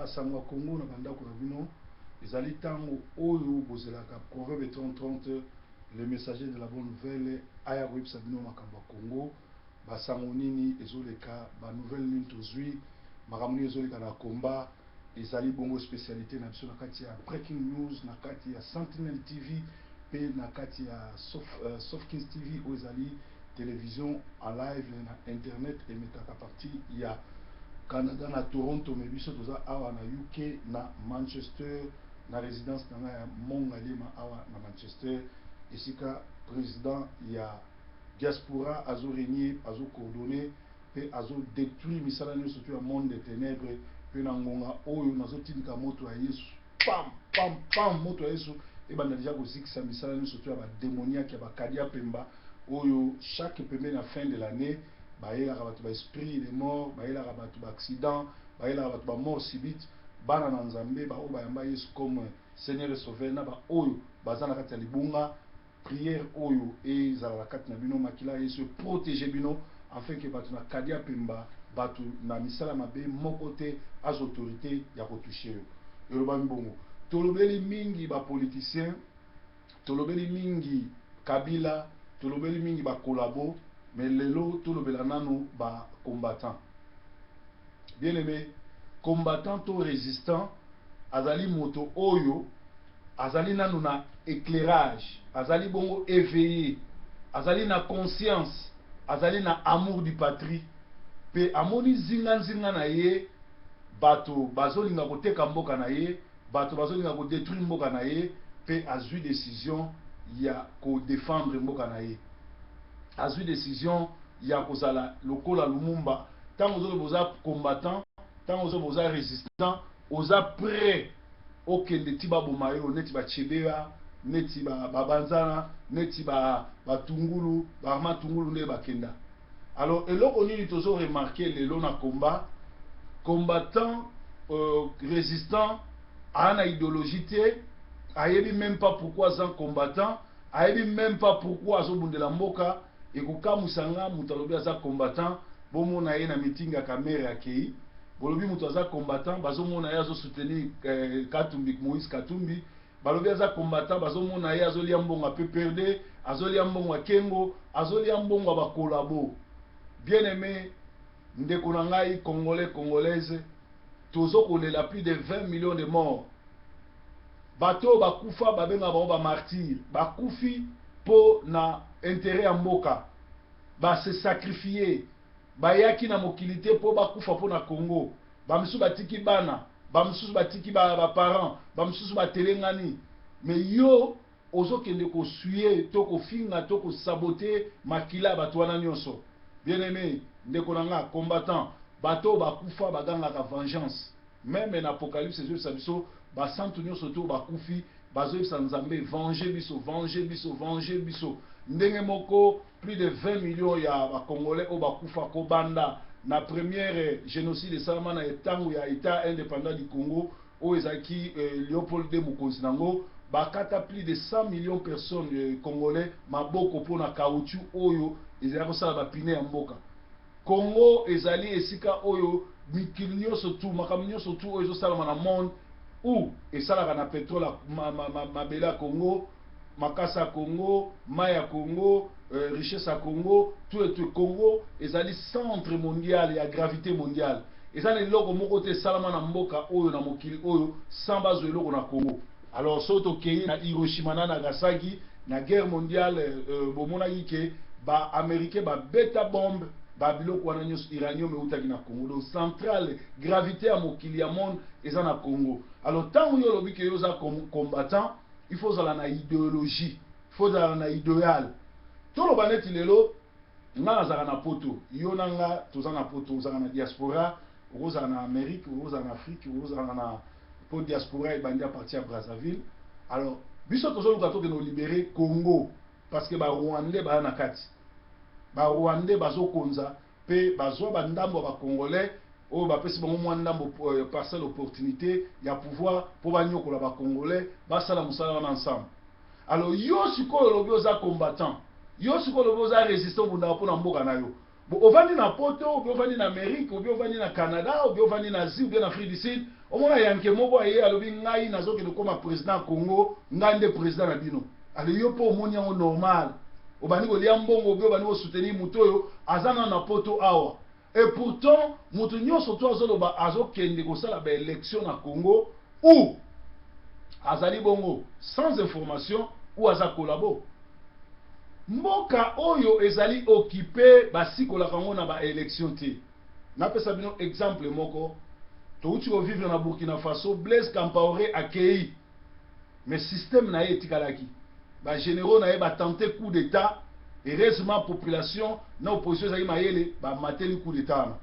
Basango ya Congo na bandako na bino. Ezali ntango oyo bozelaka Proverbe 30-30, le messager de la bonne nouvelle, aya koyebisa bino makambo ya Congo, basango nini ezoleka, ba nouvelle nini tozwi, makambo nini ezoleka na combat. Ezali bongo spécialité na biso na kati ya Breaking News, na kati ya Sentinel TV mpe na kati ya Sofkins TV, oyo ezali télévision en live na internet, emetaka partie ya Canada na Toronto, mais biso toza awa na UK, na Manchester, na résidence na ngai ya Mongaliema awa na Manchester, esika président ya diaspora azo régner, azo coordonner mpe azo détruire misala nyonso to ya monde de ténèbres. Mpe na ngonga oyo nazotindika moto ya Yesu, pam pam pam, moto ya Yesu ebanda deja kozikisa misala nyonso to ya badémoniaque, ya bakadia pemba oyo chaque pembeni na fin de l'année bayelaka bato baesprit de mort, bayelaka bato baaccident, bayelaka bato bamort subite. Bana na Nzambe, baoyo bayamba Yesu comme Seigneur et Sauveur, na baoyo baza na kati ya libunga, prière oyo ezala na kati na bino, makila ya Yesu eprotege bino, afin ke bato na kadia pemba, bato na misala mabe moko te azwa autorité ya kotouche yo. Elobami bongo, tolobeli mingi bapoliticien, tolobeli mingi Kabila, tolobeli mingi bakolabo, mais lelo tolobela nanu bacombattant. Bien aimé, combattant to résistant azali moto oyo azali nanu na éclairage, azali bongo éveillé, azali na conscience, azali na amour du patrie, mpe amoni zinganzinga na ye bato bazolinga koteka mboka na ye, bato bazolinga kodétruire mboka na ye, mpe azwi décision ya kodéfendre mboka na ye, azwi décision ya kozala lokola Lumumba. Ntango ozoloba oza combattant, ntango ozoloba oza résistant, oza prêt okende ti baboma yo, neti baChebeya, neti babanzana, neti batungulu, baarma tungulu nde bakenda. Alors, eloko nini tozo remarquer lelo na combat? Combattant, résistant aa na idéologie te, ayebi même pas pourquoi aza combattant, ayebi même pas pourquoi azobundela mboka. Ekokamwisa nga, moto alobi aza combattant, bomona ye na meeting ya Kamerhe akei. Bolobi moto aza combattant, bazomona ye azosoutenir Katumbi, Moïse Katumbi. Balobi aza combattant, bazomona ye azolia mbongo ya PPRD, azolia mbongo ya Kengo, azolia mbongo ya bakolabo. Bien aimé ndeko na ngai congolais, congolaise, tozokolela plus de 20 millions de morts. Bato oyo bakufa, babengaka bango bamartyr, bakufi mpo na intérêt ya mboka, base sacrifier, bayaki na mokili te mpo bakufa mpo na Congo. Bamisusu batiki bana, bamisusu batiki baparent, bamisusu batelengani. Mais yo ozokende kosuye to kofinga to kosaboter makila ya bato wana nyonso. Bien aimé ndeko na nga combattant, bato oyo bakufa bagangaka vengeance. Même na Apocalypse ezoyebisa biso, basantu nyonso to bakufi bazoyebisa Nzambe: "Venger biso, venger biso, venger biso." Ndenge moko plus de 20 millions ya bacongolais oyo bakufa kobanda na première génocide esalama na ntango ya État indépendant du Congo, oyo ezalaki Léopold II mokonzi nango, bakata plus de 100 millions personnes congolais maboko mpona caoutchouc oyo ezalaki kosala bapine ya mboka. Congo ezali esika oyo mikili nyonso tu, makambo nyonso tu oyo ezosalama na monde ou esalaka na pétrole, mabele ya Congo, makasa ya Congo, mai ya Congo, richesse ya Congo, tout et tout. Congo ezali centre mondial ya gravité mondiale. Eza na eloko moko te esalama na mboka oyo, na mokili oyo, sans bazwa eloko na Congo. Alors soki tokei na Hiroshima na Nagasaki na guerre mondiale, bomonaki ke baaméricain babeta bombe, babiloko wana nyonso, uranium eutaki na Congo. Donc centrale gravité ya mokili, ya monde, eza na Congo. Alors ntango yo olobi ke yo oza combattant, il faut ozala na idéologie, il faut ozala na idéal. Toloba neti lelo nga nazalaka na Poto, yo na nga toza na Poto, ozalaka na diaspora, okozala na Amérique, okozala na Afrique, okozala na po diaspora ebandi à partir ya Brazzaville. Alors biso tozoluka tokende kolibérer Congo parce que barwandais baya na kati, barwandais bazokonza mpe bazwa bandambo ya bacongolais oyo bapesi bango mwa ndambo parcelle, opportunité ya pouvoir mpo banyokola bacongolais, basala mosala wana ensemble. Alors yo sikoyo olobi oza combattant, yo sikoyo olobi oza résistant, obundaka mpo na mboka na yo. Bo ovandi na poto, ou bien ovandi na Amérique, ou bien ovandi na Canada, ou bien ovandi na Asie, ou bien na Afrique du Sud, omona yanke moko aye alobi ngai nazokende kokoma président ya Congo, ngai nde président na bino. Ale yo mpo omoni yango normal, obandi kolia mbongo, ou bien obandi kosoutenir moto oyo aza nano na poto awa. Et pourtant moto nyonso to azoloba azokende kosala baélection na Congo, ou azali bongo sans information ou aza collabo. Mboka oyo ezali occupé, basikolaka yango na baélection te. Napesa bino exemple moko: touti kovivre na Burkina Faso, Blaise Compaoré akei, mais système na ye etikalaki. Bagénéraux na ye batenter coup d'état. Heureusement, population na opposition ezalaki mayele, bamateli coup d'état wana.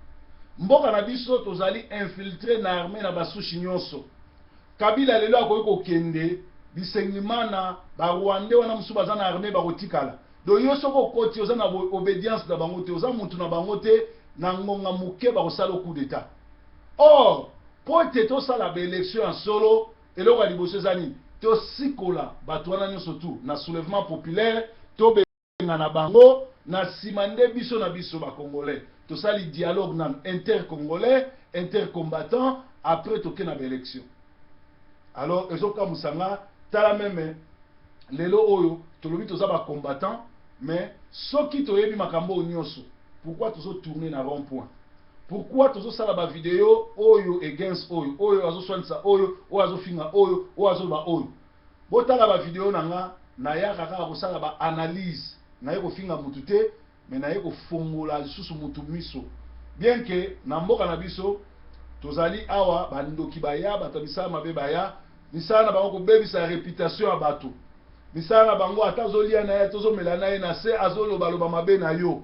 Mboka na biso, tozali infiltré na armée na basushi nyonso. Kabila lelo akoki kokende, Bisengimana, Barwandais wana mosusu baza na armée, bakotikala. Donc yo soki okoti, oza na obédience na bango te, oza mutu na bango te, na ngonga moke bakosala coup d'état. Or mpo ete tosala baélection ya solo, eloko ya liboso eza nini? Tosikola bato wana nyonso tu na soulèvement populaire, tobenga na bango. Na nsima nde biso na biso Bacongolais tosali dialogue nanu intercongolais, intercombattant, après toke na baélection. Alors ezokamwisa nga, tala même lelo oyo tolobi toza bacombattant, mais soki toyebi makambo oyo nyonso, pourquoi tozotourne na rond point? Pourquoi tozosala bavideo oyo against oyo, oyo azoswanisa oyo, oyo azofinga oyo, oyo azoloba oyo? Botala bavideo na nga, nayaka kaka kosala baanalyse. Naye kofinga mutu te, mais naye kofongola lisusu mutu miso. Bien que na mboka na biso tozali awa, bandoki baya, bato ya misala mabe baya, misala na bango kobebisa réputation ya bato. Misala na bango, ata azolia na ye, tozomela na ye na se, azolobaloba mabe na yo.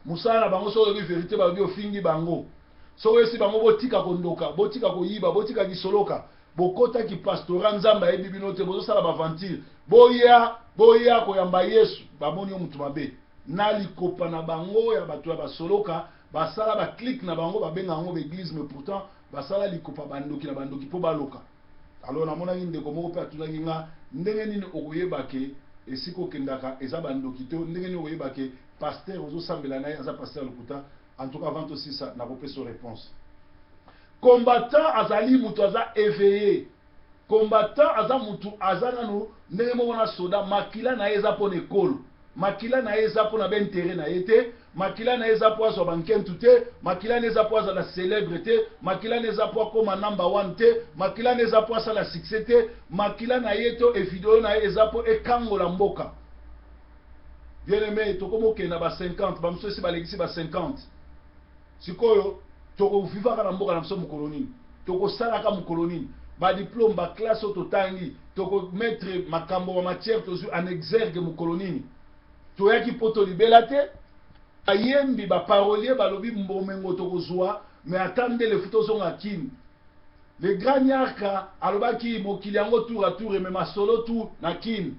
Mosala na bango, soki olobi vérité, balobi ofingi bango. Soki oyesi bango botika kondoka, botika koyiba, botika kisoloka, bokotaki pastorat, Nzambe ayebi bino te, bozosala baventure, boya, boya koyamba Yesu, bamoni yo mutu mabe. Na likopa na bango ya bato ya basoloka, basala baclique na bango, babenga yango baéglise, mais pourtant basala likopa bandoki na bandoki mpo baloka. Alors namonaki ndeko moko mpe atunaki nga: ndenge nini okoyeba ke esika okendaka eza bandoki te? Ndenge nini okoyeba ke pasteur ozosambela na ye aza pasteur lokuta? En tout cas, avant tosisa, nakopesa réponse. Combattant azali moto aza éveillé. Combattant aza motu aza nanu ndenge moko na soda. Makila na ye eza mpona ekolo, makila na ye eza mpona baintérêt na ye te, makila na ye eza mpo azwa bankentu te, makila na ye eza mpo azala célèbre te, makila na ye eza mpo akóma number one te, makila na ye eza mpo asala succès te. Makila na ye to evideo na ye eza mpo ekangola mboka. Bien aimé, tokómi okende na ba 50, bamosusu esi balekisi ba 50. Sikoyo tokovivaka na mboka na biso mokolo nini? Tokosalaka mokolo nini? Badiplôme, baclasse oyo totangi, tokomettre makambo ba matière tozwi en exergue mokolo nini? Toyaki mpo tolibela te. Bayembi, baparolier balobi mbomengo tokozwa, mais ata ndele fu tozonga Kini. Le grand Nyarka alobaki mokili yango tour à tour, emema solo tu na Kini,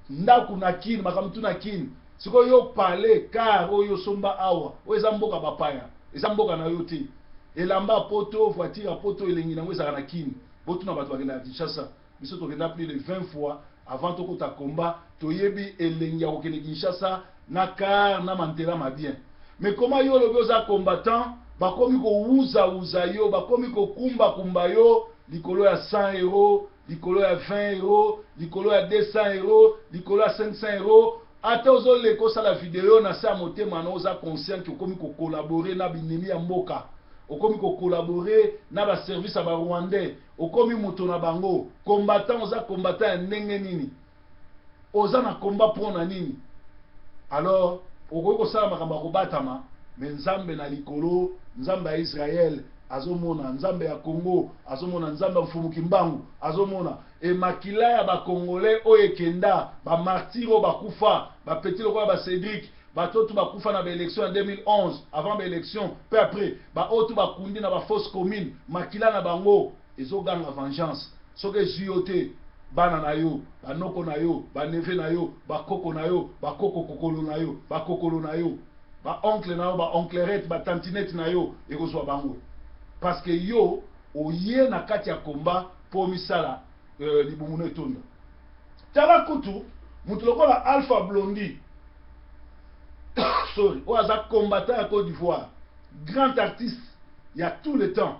ndako na Kini, makambo tu na Kini. Sikoyo yo pale car oyo osomba awa, oyo eza mboka bapaya, eza mboka na yo te. Elamba poto, voiture ya poto, elengi nango ezalaka na Kini. Botuna bato bakendaka Kinshasa. Biso tokenda plus de 20 fois avant tokota komba, toyebi elengi ya kokende Kinshasa na car na mantela ma bien. Mais koma yo olobi oza combattant, bakomi kowuzawuza yo, bakomi kokumbakumba yo likolo ya 100 euro, likolo ya 20 euro, likolo ya 200 euro, likolo ya 500 euro. Ata ozoleka osala video, na se ya motema na oza conscient ke okomi kocollaborer na binemi ya mboka, okomi kocollaborer na baservice ya Barwandais, okomi moto na bango. Combattant, oza combattant ya ndenge nini? Oza na combat mpo na nini? Alors okoki kosala makambo ya kobatama, mais Nzambe na likolo, Nzambe ya Israele azomona, Nzambe ya Congo azomona, Nzambe ya Mfumu Kimbangu azomona. E makila ya Bacongolais oyo ekenda, bamartyrs oyo bakufa, bapeti lokola baCédrik, bato oyo tu bakufa na baélection ya 2011, avant baélection mpe après, baoyo tu bakundi na bafosse commune, makila na bango ezoganga vengeance. Soki ezwi yo te, bana na yo, banoko na yo, baneveux na yo, bakoko na yo, bakoko kokolo na yo, bakokolo na yo, baoncle na yo, baonclerette, batantinete na yo, ekozwa bango. Parce que yo oye na kati ya komba mpo misala libumu no etonda. Tala kutu moto lokola Alpha Blondy. Sorry, oyo aza combattant ya Côte d'Ivoire, grand artiste ya tout le temps,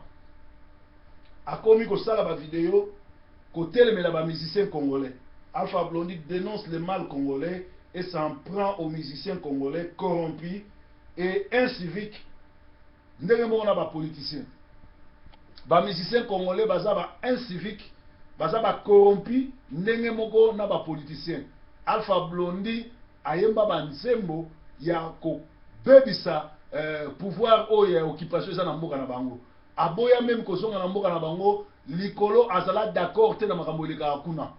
akomi kosala ba video kotelemela ba musiciens congolais. Alpha Blondy dénonce le mal congolais et s'en prend aux musiciens congolais corrompus et inciviques, ndenge moko na ba politiciens. Ba musiciens congolais baza ba inciviques, baza ba corrompus, ndenge moko na ba politiciens. Alpha Blondy ayemba ba nzembo ya kobebisa pouvoir oyo ya occupation eza na mboka na bango. Aboya meme kozonga na mboka na bango likolo azala d'accord te na makambo elekaka kuna.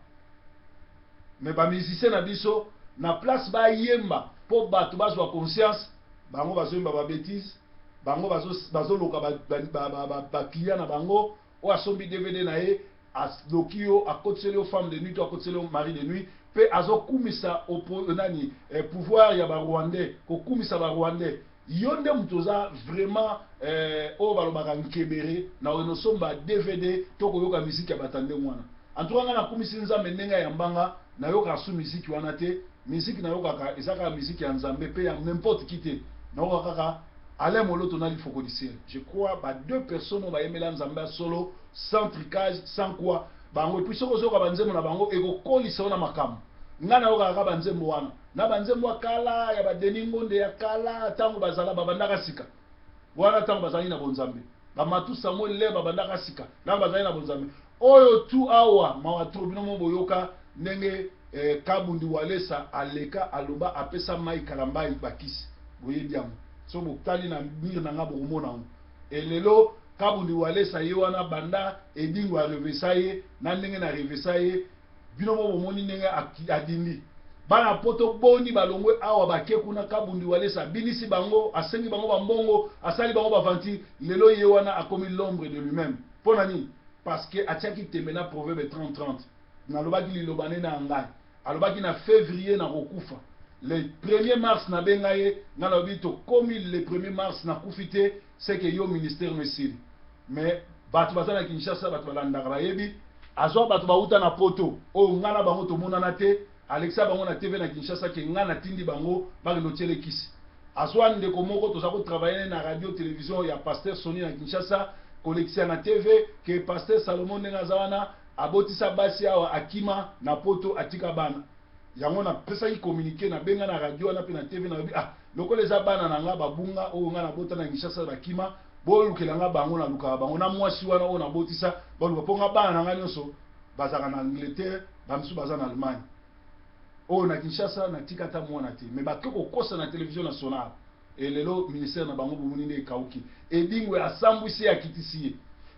Mais ba musiciens na biso, na place bayemba mpo bato bazwa conscience, bango bazoyemba ba bêtises, bango bazoloka ba client na bango. Oyo asombi DVD na ye, aloki yo, akotiseli yo femme de nuit to akotiseli yo mari de nuit, mpe azokumisa nani, pouvoir ya Barwandais, kokumisa Barwandais. Yo nde moto oza vraiment oyo balobaka nkebere na oyo nosomba DVD to koyoka miziki ya bato ya ndenge wana. En tout cas, ngai nakumisi Nzambe ndenge ayambanga, nayokaka su miziki wana te. Miziki nayokaka eza kaka miziki ya Nzambe mpe ya n'importe qui te. Nayokaka kaka Alain Moloto na Lifoko du Ciel. Je crois ba deux personnes oyo bayembela Nzambe ya solo, sans tricage, sans quoi, bango. Et puis soki ozoyoka banzembo na bango, ekokolisa yo na makambo. Ngai nayokaka kaka banzembo wana na banzembo ya kala ya badeni Ngonde ya kala, ntango bazala babandaka sika wana, ntango bazalaki na bonzambe, bamatu Samuel le babandaka sika ntango bazalaki na bonzambe. Oyo tu awa mawa trop. Bino mo boyoka ndenge Kabundi Walesa aleka aloba apesa mai Kalambai bakisi, boyebi yango. So botali na mire na nga, bokomona yango. Elelo Kabundi Walesa ye wana, banda Edingo arevesa ye na ndenge na revesa ye, bino mo bomoni ndenge adindi bana Poto. Boni balongwe awa, bake kuna, Kabundi Walesa abinisi bango, asengi bango bambongo, asali bango bavanti. Lelo ye wana akomi l'ombre de lui-même. Mpo na nini? Parce que atiaki tembe na Proverbe 30 30. Nalobaki liloba nde na ngai, alobaki na février nakokufa. Le 1er mars nabenga ye, ngai nalobi tokomi le 1er mars, nakufi te, c'est que yo ministère no esili. Mais bato baza na Kinshasa, bato balandaka, bayebi. Azwa bato bauta na Poto oyo ngai na bango tomonana te, alekisa bango na TV na Kinshasa ke ngai natindi bango bakende otiele kisi. Azwa ndeko moko toza kotravaille na radio télévision ya pasteur Soni na Kinshasa, kolekisa na TV ke pasteur Salomon ndenge aza wana, abotisa basi awa, akima na Poto, atika bana. Yango napesaki communiqué, nabenga na radio wana mpe na TV, nalobi: "Ah, lokola eza bana na nga babunga oyo nga nabota na Kinshasa, bakima, bolukela nga bango." Nalukaka bango na mwasi wana oyo nabotisa, baluka mpo nga bana na nga nyonso bazalaka na Angleterre, bamisusu baza na Allemagne. Oyo na Kinshasa natika ata mwana te. Mais bake kokosa na télévision nationale. Elelo ministère na bango, bomoni nde ekauki. Edingwe asambwisi ye, akitisi ye.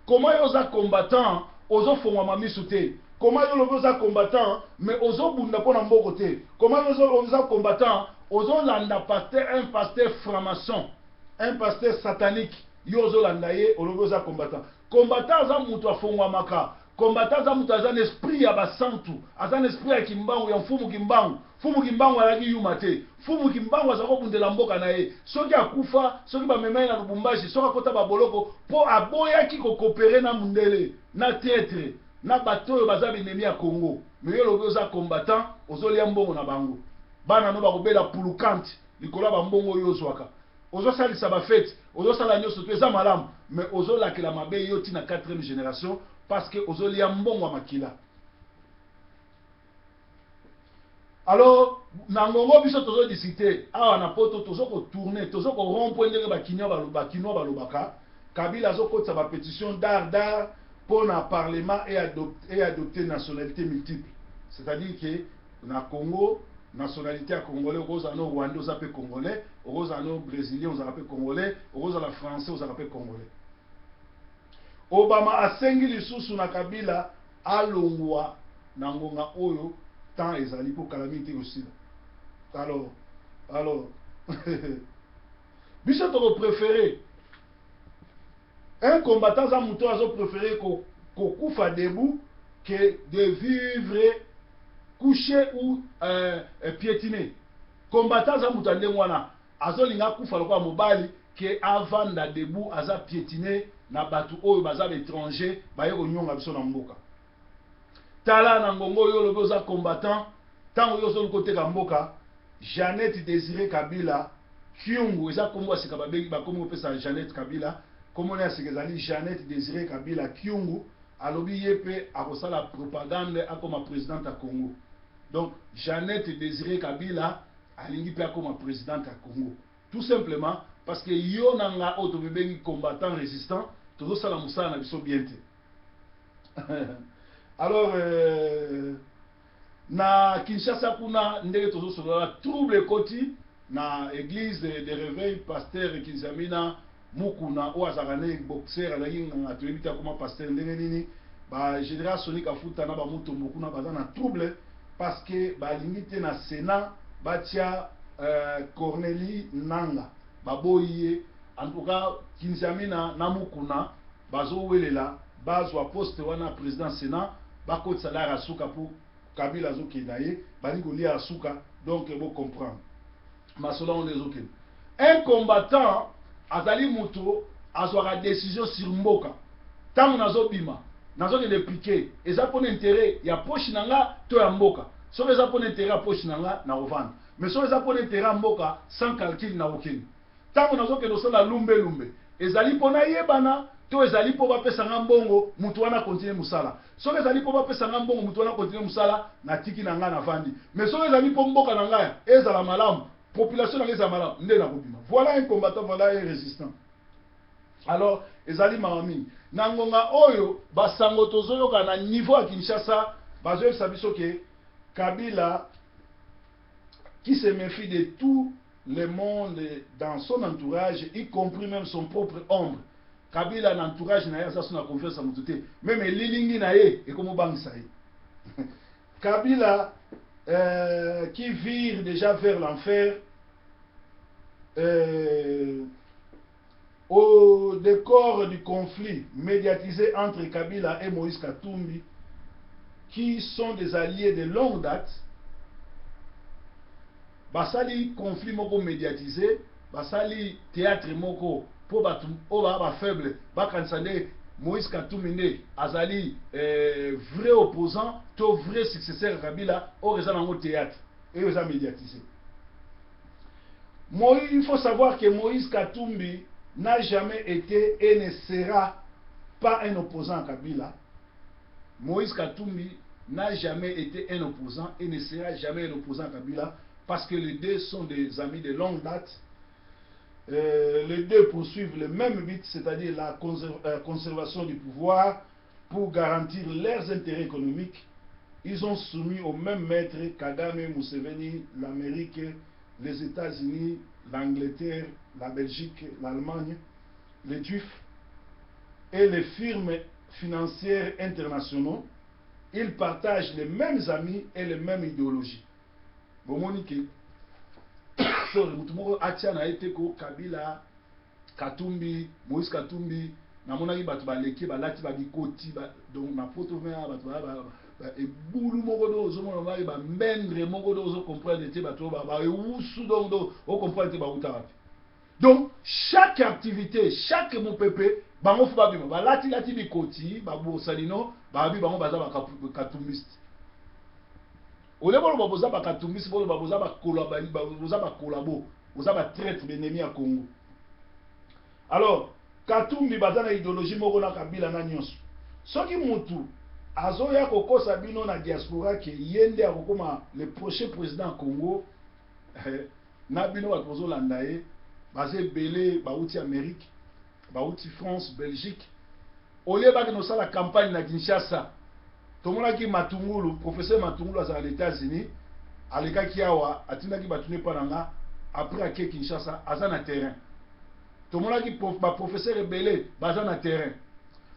Koma yo oza combattant, ozofongwama miso te. Koma yo olobi oza combattant, mais ozobunda mpo na mboko te. Koma yo oza combattant, ozolanda pasteur, un pasteur franc-maçon, un pasteur satanique, yo ozolanda ye, olobi oza combattant. Combattant aza moto afongwamaka. Combattant aza moto aza na esprit ya basantu, aza na esprit ya Kimbangu, ya Mfumu Kimbangu. Mfumu Kimbangu azalaki yuma te. Mfumu Kimbangu aza kobundela mboka na ye. Soki akufa, soki bamema ye na Lubumbashi, soki akota baboloko mpo aboyaki kocoopérer na mundele, na traître, na bato oyo baza binemi ya Congo. Mais yo olobi oza combattant, ozolia mbongo na bango. Bana no bakobela pulukante likolo ya bambongo oyo ozwaka. Ozosalisa bafete, ozosala nyonso to eza malamu, mais ozolakela mabe yo ntina 4e génération, parce que ozolia mbongo ya makila. Alors na ngongo biso tozodiscute awa na Poto, tozo kotourne, tozo korompre ndenge Bakinois balobaka. Kabila azokotisa bapétition dar dar mpo na parlement e adopte nationalité multiple, c'est-à-dire que na Congo, nationalité ya congolais, okozala no Rwandais, oza mpe congolais, okozala no Brésilien, ozala mpe congolais, okozala Français, ozala mpe congolais. Obama asengi lisusu na Kabila alongwa na ngonga oyo, temps ezali mpo kala mingi te kosila. Alors biso tokopréféré un combattant aza moto azopréféré kokufa debout que de vivre couché ou piétiné. Combattant aza moto ya ndenge wana, azolinga akufa lokola mobali ke avanda debout aza piétiné na bato oyo baza baétranger, baye konyonga biso na mboka. Tala na ngongo oyo olobi oza combattant, ntango yo ozoluka oteka mboka. Jeannette Désiré Kabila. Kyungu eza kombo ya sika babengi bakomi kopesa Jeannette Kabila. Kombo na ye ya sika ezali Jeannette Desire Kabila Kyungu. Alobi ye pe akosala propagande akoma presidente ya Congo. Donc Jeannette Desire Kabila alingi pe akoma presidente ya Congo. Tout simplement parce que yo na nga oyo tomibengi combattant resistant tozosala mosala na biso bien te. Alors na Kinshasa kuna ndenge tozosolola trouble ekoti na eglise de reveil. Pasteur Kinzamina Mukuna oyo azalaka nde boxer, azalaki nganga, toyebi te akoma pasteur ndenge nini. Ba general Sony Kafuta na ba Mutombo kuna baza na trouble parce que balingi te na Sénat batia Cornelie Nanga, baboyi ye. En tout cas Kinzamina na Mukuna bazowelela bazwa poste wana président Sénat, bakotisa lara suka po Kabila azokende na ye, balingi kolia ya suka. Donc bo comprendre masolo yango nde ezokende. Un combattant azali moto azwaka décision sur mboka. Ntango nazobima, nazokende piquet, eza mpona intérêt ya poche na nga to ya mboka? Soki eza mpona intérêt ya poche na nga, nakovanda, mais soki eza mpona intérêt ya mboka, sans calcul nakokende. Ntango nazokende kosala lumbelumbe, ezali mpo nayebana to ezali mpo bapesa nga mbongo motu wana continue mosala? Soki ezali mpo bapesa nga mbongo motu wana continue mosala, natiki na ngai, navandi. Mais soki ezali mpo mboka na ngai ezala malamu, population na ngai ezala malamu, nde nakobima. Voilà un combattant, voilà un résistant. Alors ezali mawa mingi na ngonga oyo basango tozoyoka na niveau ya Kinshasa, bazoyebisa biso ke Kabila qui se méfie de tout le monde dans son entourage, y compris même son propre ombre. Kabila na entourage na ye aza so na confiance ya motu te, même elilingi na ye ekomobangisa ye. Kabila qui vire déjà vers l'enfer au décor du conflit médiatisé entre Kabila et Moïse Katumbi, qui sont des alliés de longue date. Basali conflit moko médiatisé, basali théâtre moko mpo bato oyo baa bafaible bakanisa nde Moïse Katumbi nde azali vrai opposant to vrai successeur ya Kabila. Oyo eza nango théâtre, oyo eza médiatisé. Moïse, il faut savoir que Moïse Katumbi n'a jamais été et ne sera pas un opposant à Kabila. Moïse Katumbi n'a jamais été un opposant et ne sera jamais un opposant à Kabila parce que les deux sont des amis de longue date. Les deux poursuivent le même but, c'est-à-dire la conservation du pouvoir pour garantir leurs intérêts économiques. Ils ont soumis au même maître Kagame, Museveni, l'Amérique, les États-Unis, l'Angleterre, la Belgique, l'Allemagne, les Juifs et les firmes financières internationaux. Ils partagent les mêmes amis et les mêmes idéologies. Bomoni ke sorry, motu moko atia na ye te ko Kabila, Katumbi, Moïse Katumbi. Namonaki bato baleki balati babikoti ba, donc na poto me bato ebulu moko do ozomona baki bambendre moko do ozocomprendre te, bato oyo baewusu, donc do ocomprendre te bauta wapi. Donc chaque activité, chaque mopepe, bango fo babima balatilati bikoti, babosalino babi bango baza bakatumbiste. Ole boloba boza bakatumbiste, boloba boza boza bacollabo, boza batraître, baennemi ya Congo. Alors Katumbi baza na idéologie moko na Kabila na nyonso. Soki mutu azoya kokosa bino na diaspora ke ye nde akokoma le prochain président ya Congo, na bino bato bozolanda ye, baza ebele, bauti Amérique, bauti France, Belgique, olie bakende kosala campagne na Kinshasa. Tomonaki Matungulu, professeur Matungulu azala na États-Unis, alekaki awa, atindaki bato ne mpa na nga. Après ake Kinshasa, aza na terrain. Tomonaki baprofesseur ebele baza na terrain.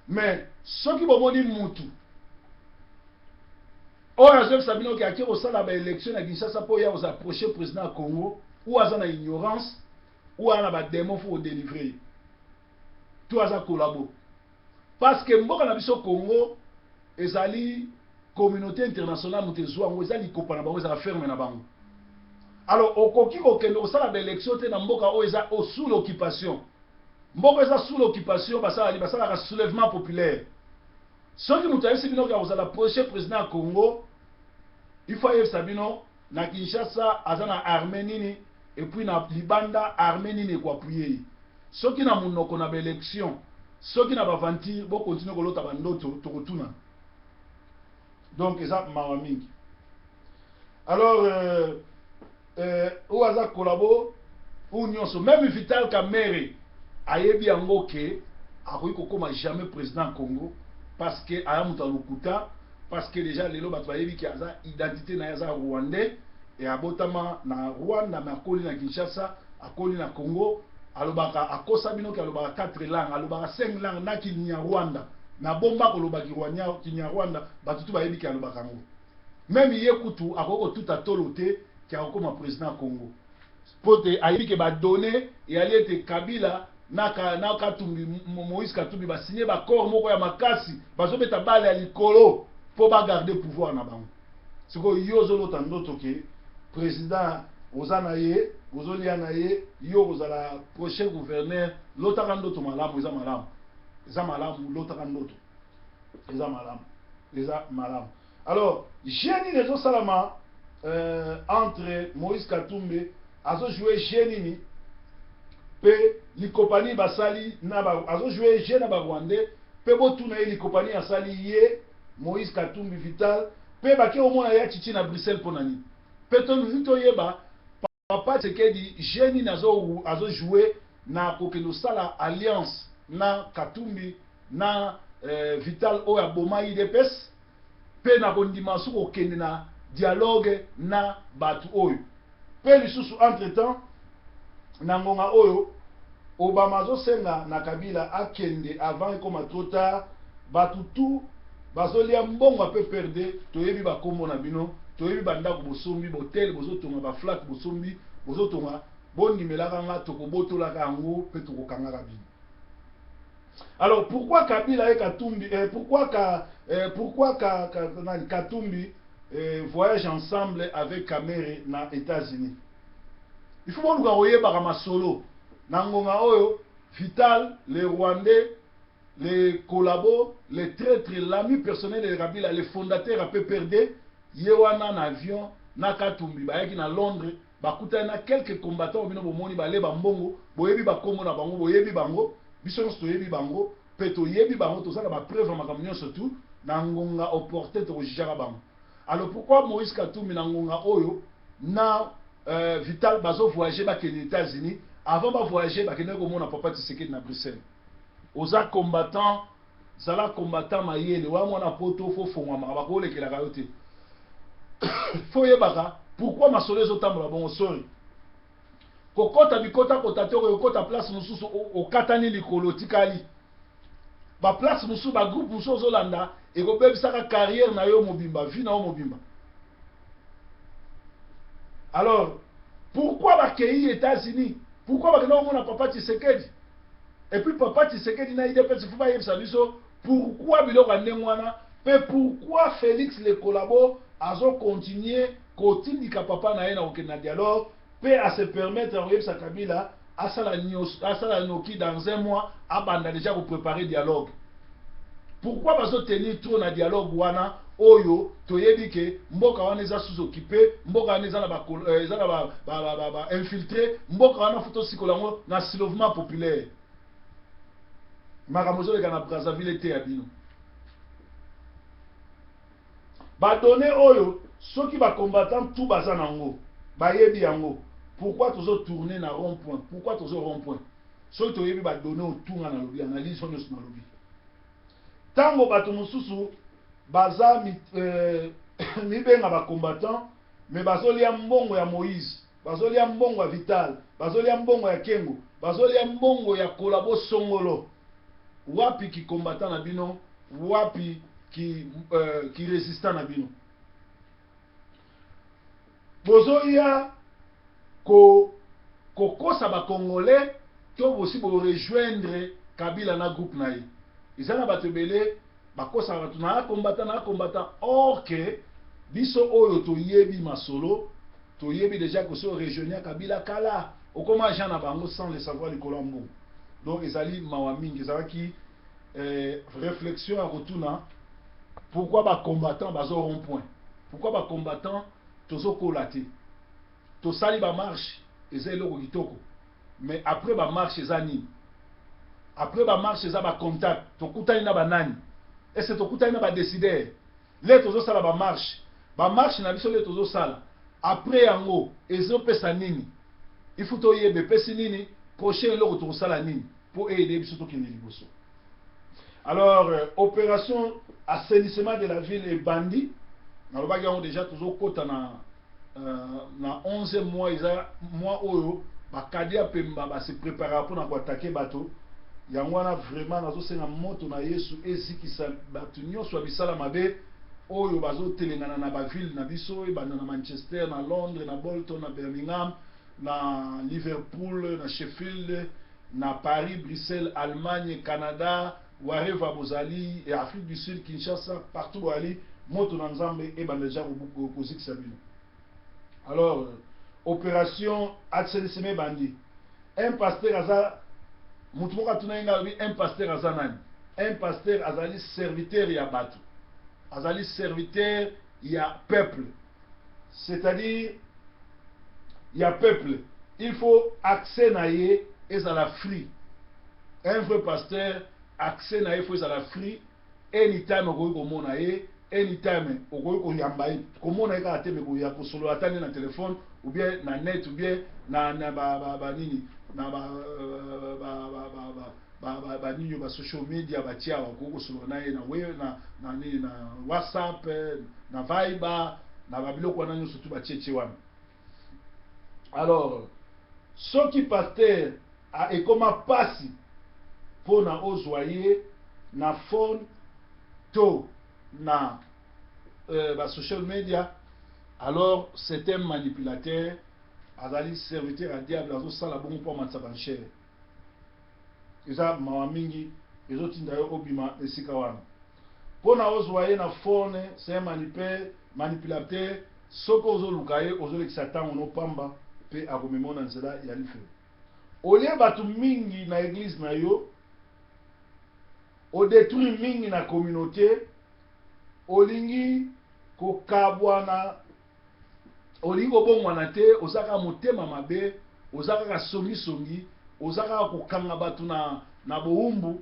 Mais soki bomoni mutu oyo azoyebisa bino ke ake kosala baélection na Kinshasa mpo ya kozala prochain président ya Congo, ou aza na ignorance, ou aza na badémon, fo kodélivre ye, to aza collabo, parce que mboka na biso Congo ezali communauté internationale moto ezwa yango, eza likopa na bango, ezala ferme na bango. Alors okoki kokende kosala baélection te na mboka oyo eza sous l'occupation. Mboka eza sous l'occupation, basalaka basalaka soulèvement populaire. Soki moto ayebisi bino ke akozala prochain président ya Congo, il faut ayebisa bino na Kinshasa aza na armée nini. Et puis na libanda, armée nini ekoappuyer ye? Soki na monoko na baélection, soki na baventure, bokontinue kolota bandoto, tokotuna. Donc eza mawa mingi. Alors oyo aza collabo oyo nyonso, même Vital Kamerhe ayebi yango ke akoki kokóma jamais président Congo, parce que aya moto alokuta, parce que déjà lelo bato bayebi ke aza, identité na ye aza rwandais e, abotama na Rwanda me akoli na Kinshasa, akoli na Congo. Alobaka, akosa bino ke alobaka 4 langue, alobaka 5 langue na Kinyarwanda. Na bomba koloba Kinyarwanda, bato tu bayebi ke alobaka yango. Même ye kutu akoki kotuta tolo te ke akokóma président Congo, mpo te ayebi ke badonnées eyali ete Kabila na Katumbi, Moïse Katumbi, basigné baaccord moko ya makasi, bazobeta bale ya likolo mpo bagarde pouvoir na bango. Sikoyo yo ozolota ndoto ke président oza na ye, ozolia na ye, yo kozala prochain gouverneur. Lotaka ndoto malamu, eza malamu, eza malamu. Lotaka ndoto, eza malamu, eza malamu. Alors jeu nini ezosalama entre Moïse Katumbi azojoue jeu nini mpe likopani basali na azojoue jeu na Barwandais? Mpe botuna ye likopani asali ye Moïse Katumbi, Vital, mpe bake omona ya Chichi na Bruxelles mpo na nini? Mpe tolingi toyeba papa Tshisekedi jeu nini azojoue na kokende kosala alliance na Katumbi na Vital oyo aboma UDPS, mpe na kondima soki kokende na dialogue na bato oyo. Mpe lisusu, entre temps, na ngonga oyo Obama azosenga na Kabila akende avant ekoma trop tard. Bato tu bazolia mbongo ape perde, toyebi bakombo na bino, toyebi bandako bosombi, botel bozotonga, baflat bosombi, bozotonga. Bondimelaka nga, tokobotolaka yango mpe tokokangaka bino. Alors pourquoi Kabila et Katumbi, pourquoi nani, Katumbi voyage ensemble avec Kamerhe na États-Unis? Il faut boluka koyebaka masolo. Na ngonga oyo, Vital le Rwandais, les collabos, les traîtres, l'ami personnel de Kabila, le fondateur ya PPRD, ye wana na avion na Katumbi bayaki na Londres, bakutani na quelques combattants. Bino bomoni baleba mbongo, boyebi bakombo na bango, boyebi bango, biso nyonso toyebi bango mpe toyebi bango, toza na bapreuve ya makambo nyonso tu. Na ngonga opportun tokojugeaka bango. Alors pourquoi Moïse Katumbi na ngonga oyo na Vital bazovoyage, bakende États-Unis? Avant bavoyage, bakendaki komona papa Tshisekedi na Bruxelles. Oza combattant, zala combattant mayele. Wa mwana poto, fo fongwamaka, bakolekelaka yo te. Fo oyebaka pourquoi masolo ezotambola bongo. Sori kokɔta bikotakota te, okokota place mosusu, okatani likolo, otikali baplace mosusu, bagroupe mosusu ozolanda, ekobebisaka carrière na yo mobimba, vie na yo mobimba. Alors pourquoi bakei États-Unis? Pourquoi bakenda komona papa Tshisekedi? Et puis papa Tshisekedi na UDPS, fo bayebisa biso pourquoi biloko ya ndenge wana, mpe pourquoi Félix le collabo azocontinue kotindika papa na ye na kokende na dialogue, mpe ase permettre ya koyebisa Kabila asala noki dans un mois abanda déjà kopréparer dialogue. Pourquoi bazotenir trop na dialogue wana oyo toyebi ke mboka wana eza sous occupé, mboka wana eza na bainfiltré, mboka wana fo tosikola yango na soulèvement populaire? Makambo ezoleka na Brazzaville ete ya bino badonnées oyo, soki bacombattant tout baza nango, bayebi yango, pourquoi tozotourne na rond point? Pourquoi tozo rond point soki toyebi badonnées otunga? Nalobi analyse oyo nyonso, nalobi ntango bato mosusu baza mibenga bacombattant me bazolia mbongo ya Moïse, bazolia mbongo ya Vital, bazolia mbongo ya Kengo, bazolia mbongo ya collabo songolo. Wapi kicombattant na bino? Wapi ki résistant na bino? Bozoya kokosa Bacongolais to bosi borejoindre Kabila na groupe na ye? Eza na bato ebele bakosaka bato na combattant, na combattant, or ke biso oyo toyebi masolo, toyebi déjà kosi orejoindre Kabila kala, okoma agent na bango sans le savoir, likolo ya mbongo. Donc ezali mawa mingi. Ezalaki réflexion ya kotuna pourquoi bacombattant bazo rond point, pourquoi bacombattant tozokola te, tosali bamarche. eza eloko kitoko, mais après bamarche eza nini? Après bamarche eza bacontact. Tokutani na banani? Ese tokutani na badécideur? Le tozosala bamarche, bamarche na biso le tozosala, après yango ezopesa nini? Il faut toyeba epesi nini, prochain eloko tokosala nini mpo eaider biso tokende liboso. Alors opération assainissement de la ville ebandi. Nalobaki yango déjà, tozokɔta na 11 mois. Eza mois oyo bakadi ya pemba base préparaka mpona koattaquer bato. Yango wana vraiment nazosenga moto na Yesu ezikisa bato nyonso ya misala mabe oyo bazotelengana na baville na biso, ebanda na Manchester, na Londres, na Bolton, na Birmingham, na Liverpool, na Sheffield, na Paris, Bruxelles, Allemagne, Canada, wherever bozali, et Afrique du Sud, Kinshasa, partout boali, moto na Nzambe ebanda deja kozikisa bino. Alors opération assainissement ebandi. Un pasteur aza motu moko atuna ye ngai, alobi: un pasteur aza nani? Un pasteur azali serviteur ya bato, azali serviteur ya peuple, c'est-à-dire ya peuple. Il faut accès na ye ezala free. Un vrai pasteur, accès na ye faut ezala free. Anytime okoki komona ye, anytime okoki koyamba ye, komona ye kaka te, me koya kosolola ata nde na telefone ou bien na net ou bien na ba nini na ba banini ba social media batia, okoki kosolola na ye na we na nini, na WhatsApp, na Viber, na babiloko wana nyonso tu batietie wana. Alors soki pasteur ekóma mpasi mpona ozwa ye na phone to na basocial media, alors c'est un manipulateur, azali serviteur ya diable, azosala bongo mpo amatisa baenchères. Eza mawa mingi, ezotinda yo obima esika wana mpona ozwa ye na phone. C'est un manipulateur. Soki ozoluka ye, ozolekisa ntango nopamba mpe akomema na nzela ya lifelo. Olie bato mingi na église na yo, odétruire mingi na communauté, olingi kokabwana, olingi kobongwana te, oza kaka motema mabe, oza kaka songisongi, oza kaka kokanga bato na bowumbu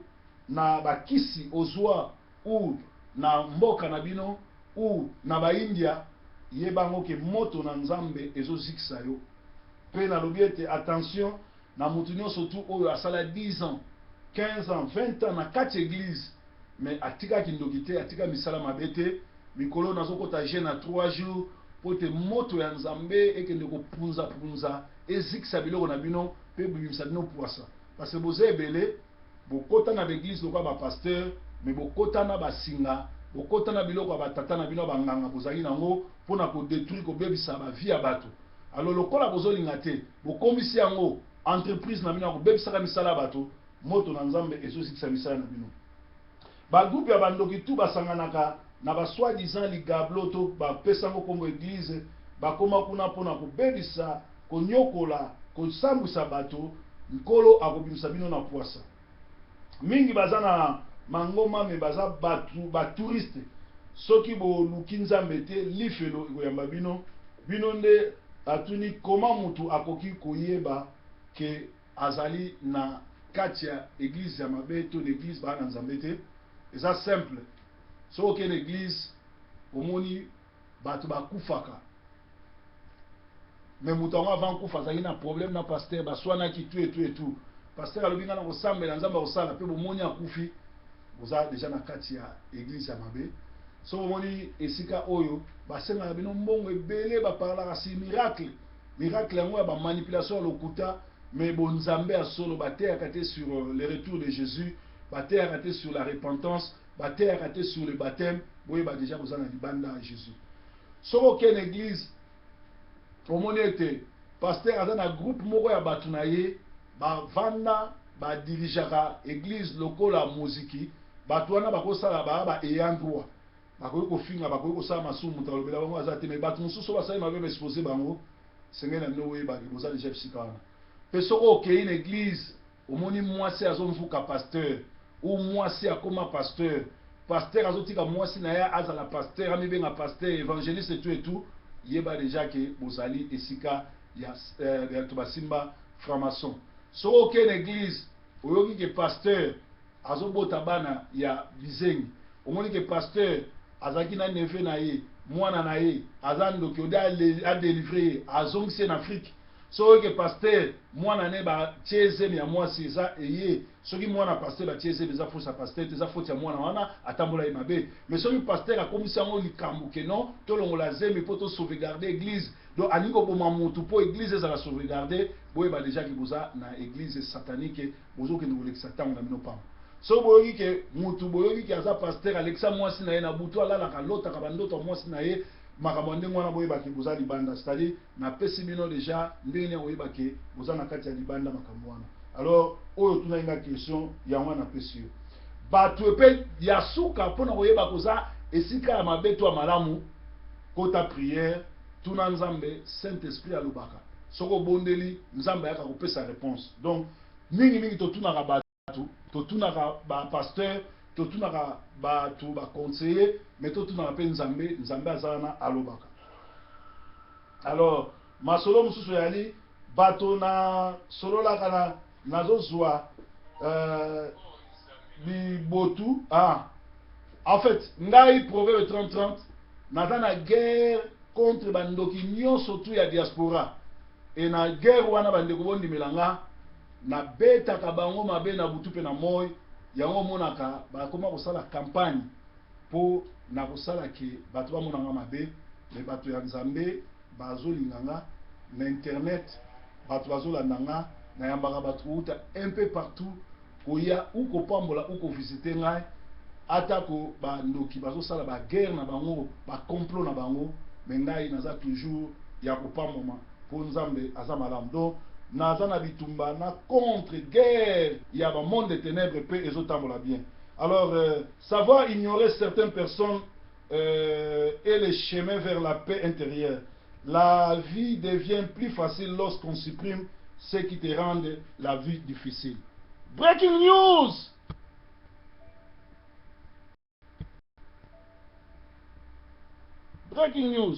na bakisi ozwa ou na mboka na bino ou na baindia, yebango ke moto na Nzambe ezozikisa yo. Mpe nalobi ete attention na motu nyonso tu oyo asala 10 ans, 15 ans, 20 ans na kati église, mais atikaki ndoki te, atika misala mabe te. Mikolo nazokɔta jeûne na 3 jours mpo te moto ya Nzambe ekende kopunzapunza, ezikisa biloko na bino mpe bimisa bino poisa, parce que boza ebele bokɔta na baéglise lokola bapasteur, mais bokɔta na basinga, bokɔta na biloko ya batata na bino ya banganga bozali nango mpona kodétruire, kobebisa bavie ya bato. Alors lokola bozolinga te, bokomisi yango entreprise na bino ya kobebisaka misala ya bato, moto na Nzambe ezozikisa misala na bino. Bagroupe ya bandoki tu basanganaka na basoi-disant ligablo to bapesango nkombo église, bakóma kuna mpona kobebisa, konyokola, kosambwisa bato. Nkolo akobimisa bino na pwasa. Mingi baza na mangoma, me baza bato batouriste. Soki boluki Nzambe te, lifelo ekoyamba bino. Bino nde atuni koma mutu akoki koyeba ke azali na kati ya église ya mabe to na église baa na Nzambe te? Eza simple. Soki okende na église, omoni bato bakufaka, me moto yango avant kufa azalaki na problème na pasteur, baswanaki tu etu etu, pasteur alobi: "Nga na kosambela, Nzambe akosala." Mpe bomoni akufi, boza déjà na kati ya église ya mabe. So bomoni esika oyo basengaka bino mbongo ebele, baparlaka si miracle, miracle yango ya bamanipulation ya lokuta, mais bonzambe ya solo bateyaka te sur le retour de Jésus, bateyaka te sur la repentance, bateyaka te sur le baptême, boyeba déjà boza na libanda ya Jésus. Soki okende église, omoni ete pasteur aza na groupe moko ya bato na ye, bavanda, badirigeaka église lokola moziki, bato wana bakosala baa ba ayant droit, bakoki kofinga, bakoki kosala masumu, moto alobela bango aza te, me bato mosusu basali mabe, baexpose bango, sengeli na bino oyebaki boza déjà bisika wana. Mpe soki okei na église, omoni mwasi azomvuka pasteur ou mwasi akóma pasteur, pasteur azotika mwasi na ye azala pasteur, amibenga pasteur, évangéliste, tout et tout, yeba déjà ke bozali esika. ya bato basimba franc-maçon. Soki okei na eglise, oyoki ke pasteur azobota bana ya bizengi, omoni ke pasteur azalaki na neveu na ye, mwana na ye aza ndoki, ode adelivre ye, azongisi ye na Afrique. Soki oyoki ke pasteur mwana ne batie zemi ya mwasi, eza eye. Soki mwana pasteur batie zemi, eza faute ya pasteur te, eza faute ya mwana wana, atambola ye mabe. Mais soki pasteur akomisi yango likambo ke non, tolongola zemi mpo tosauvegarde église, donc alingi koboma motu mpo église ezala sauvegarde, boyeba déjà ke boza na église satanique, bozokende kolekisa ntango na bino pamba. Soki boyoki ke mutu, boyoki ke aza pasteur, alekisa mwasi na ye na butu, alalaka, alotaka bandoto ya mwasi na ye, makambo ya ndenge wana, boyeba ke boza libanda. C'est-à-dire napesi bino déjà ndenge nini ya koyeba ke boza na kati ya libanda, makambo wana. Alors oyo otunaki nga question, yango wana napesi yo. Bato epe ya suka mpona koyeba koza esika ya mabe to ya malamu, kota prière, tuna Nzambe. Saint Esprit alobaka. Soki obondeli, Nzambe ayaka kopesa réponse. Donc mingimingi totunaka bato, totunaka bapasteur, totunaka bato baconseiller, mais totunaka mpe Nzambe. Nzambe aza wana, alobaka. Alors masolo mosusu eyali bato na sololaka na nazozwa bibotu. Ah, en fait ngai Proverbe 30 30, naza na guerre contre bandoki nyonso tu ya diaspora. E na guerre wana, bandeko, bondimela nga, nabetaka bango mabe na butu mpe na moi. Yango omonaka bakoma kosala campagne mpo na kosala ke bato bamonanga mabe. Me bato ya Nzambe bazolinga nga na internet, bato bazolanda nga, nayambaka bato kouta un peu partout koya ou kopambola ou kovisite ngai. Atako bandoki bazosala baguerre na bango, bacomplot na bango, me ngai naza toujours ya kopambwama mpo Nzambe aza malamu. Donc naza na bitumba na contre guerre ya bamonde de ténèbres mpe ezotambola bien. Alors savoir ignorer certaines personnes est le chemin vers la paix intérieure. La vie devient plus facile lorsqu'on supprime ce qui te rendent la vie difficile. Breaking news! Breaking news!